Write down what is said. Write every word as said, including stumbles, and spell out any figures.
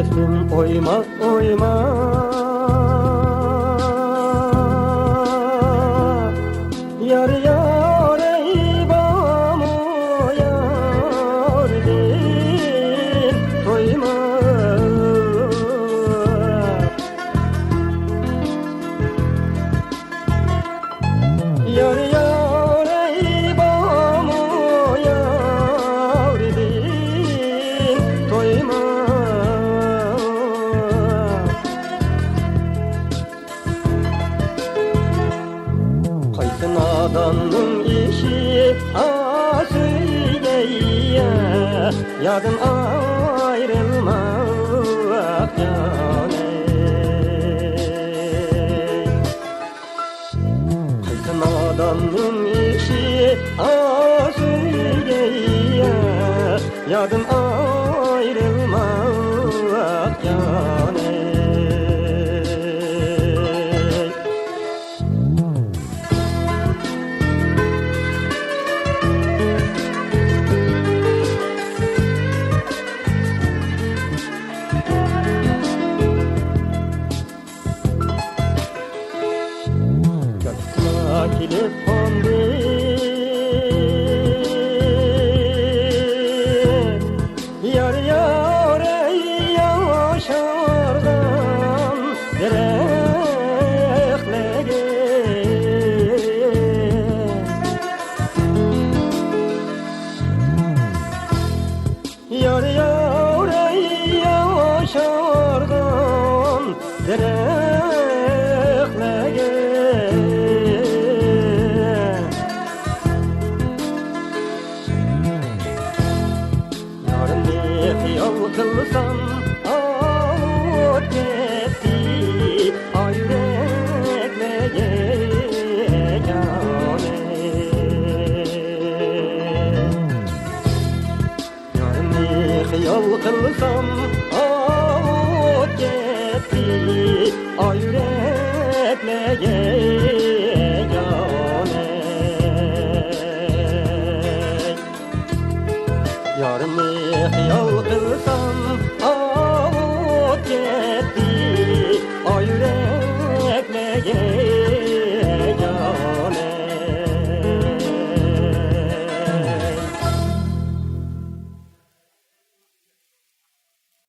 ئويماق، ئويماق، يار، يار، ئەي بامۇ ياردىن تويماق. يار، يار، ئەي بامۇ ياردىن تويماق. قايسى ناداننىڭ ئىشى ئاسىيەي، ياردىن ئايرىلماق جانەي. قايسى ناداننىڭ ئىشى ئاسىيەي، ياردىن ئايرىلماق جانەي. كەلسىلا كېلىپ قوندى. يار، يار، ئەي ياشارغان دەرەخلەرگە. يار، يار، ئەي ياشارغان دەرەخلەرگە. يارنى خىيال قىلسام، ئاۋۇت كەتتى ئايرەكلەرگە جانىم. يارنى خىيال قىلسام، ئاۋۇت كەتتى ئايرەكلەرگە جانىم. يارنى خىيال قىلسام،